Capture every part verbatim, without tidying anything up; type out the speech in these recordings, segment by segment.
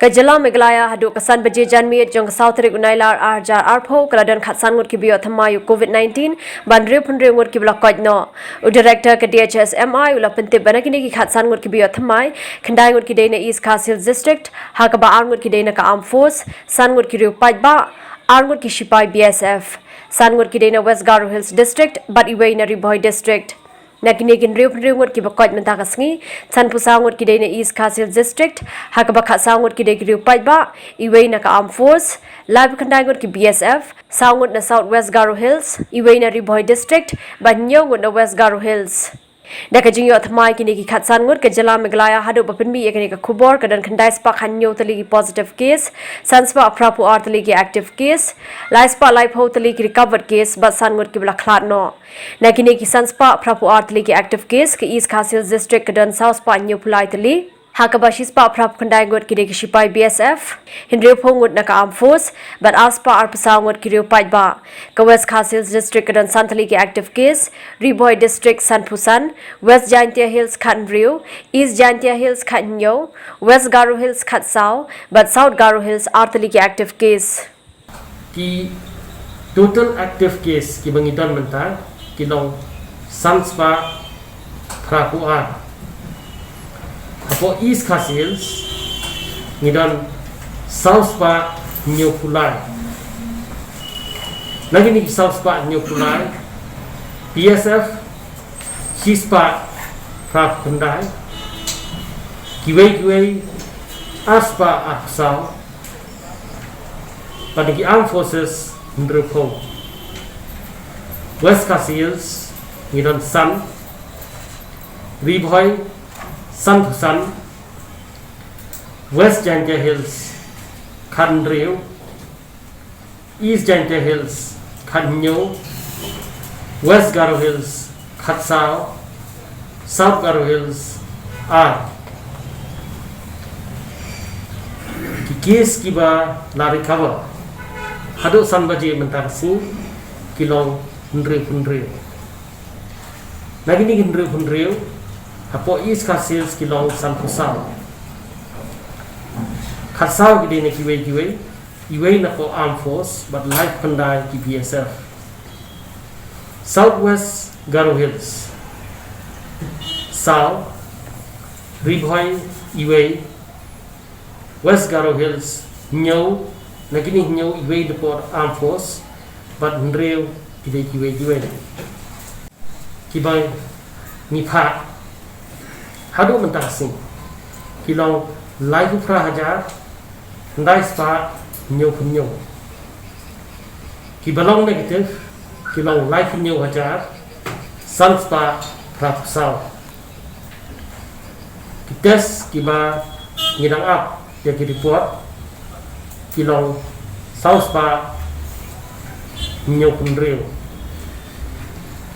Ka jylla Meghalaya haduh ka san baje janmiet jong ka saw tarik u Nailar ar hajar arphew ka la don khatsan ngut kiba ïoh thymmai ïa u COVID nineteen, bad hynriew phew hynriew ngut kiba la koit noh. U Director ka D H S M I u la pyntip ba na kine ki khatsan ngut kiba ïoh thymmai, khyndai ngut ki dei na East Khasi Hills District, ha kaba ar ngut ki dei na ka Armed Force, san ngut ki riew paidbah, ar ngut ki shipai B S F, san ngut ki dei na West Garo Hills District, bad iwei na Ri Bhoi District. Na kine ki hynriew phew hynriew ngut kiba koit mynta ka sngi, sanphew saw ngut ki dei na East Khasi Hills District, ha kaba khatsaw ngut ki dei ki riew paidbah, iwei na ka Armed Force, laiphew khyndai ngut ki B S F, saw ngut na South West Garo Hills, iwei na Ri Bhoi District, bad hynñiew ngut na West Garo Hills. Da ka jingïoh thymmai kine ki khatsan ngut, ka jylla Meghalaya haduh ba pynmih ïa kane ka khubor ka don khyndai spah khathynñiew tylli ki positive case, san spah phra phew ar tylli ki active case, lai spah laiphew tylli ki recovered case, bad san ngut kiba la khlad noh. Na kine ki san spah phra phew ar tylli ki active case, ka East Khasi Hills District ka don saw spah hynñiew phew lai tylli, ha kaba shi spah phra phew khyndai ngut ki dei ki shipai B S F, hynriew phew ngut na ka Armed Force, bad ar spah arphew saw ngut ki riew paidbah. Ka West Khasi Hills District ka don san tylli ki active case, Ri Bhoi District sanphew san, West Jaintia Hills khathynriew, East Jaintia Hills khathynñiew, West Garo Hills khatsaw, bad South Garo Hills ar tylli ki active case. Ki total active case kiba ngi don mynta ki long san spah phra phew ar. Hapoh East Khasi Hills ngi don saw spah hynñiew phew lai. Na kine ki saw spah hynñiew phew lai, B S F shi spah phra phew khyndai, kiwei kiwei ar spah arphew saw, bad na ki Armed Forces hynriew phew. West Khasi Hills ngi don san, Ri Bhoi sanphew san, West Jaintia Hills khathynriew, East Jaintia Hills khathynñiew, West Garo Hills khatsaw, South Garo Hills ar. Ki case kiba la recover haduh san baje mynta ka sngi ki long hynriew phew hynriew. Na kine ki hynriew phew hynriew, hapoh East Khasi Hills ki long sanphew saw. Khatsaw ki dei na kiwei kiwei, iwei na ka Armed Force, bad laiphew khyndai ki B S F. South West Garo Hills, saw, Ri Bhoi, iwei, West Garo Hills, hynñiew, na kine hynñiew iwei na ka Armed Force, bad hynriew ki dei kiwei kiwei. Kiba ngi phah haduh mynta ka sngi ki long laiphew phra hajar khyndai spah hynñiew phew hynñiew. Kiba long negative ki long laiphew hynñiew hajar san spah phra phew saw. Ki test kiba ngi dang ap ïa ki report ki long saw spah hynñiew phew hynriew.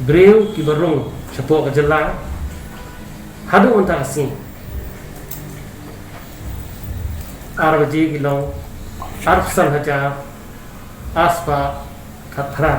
Briew kiba rung shapoh ka jylla haduh mynta ka sngi ar baje ki long arphew san hajar ar spah khatphra.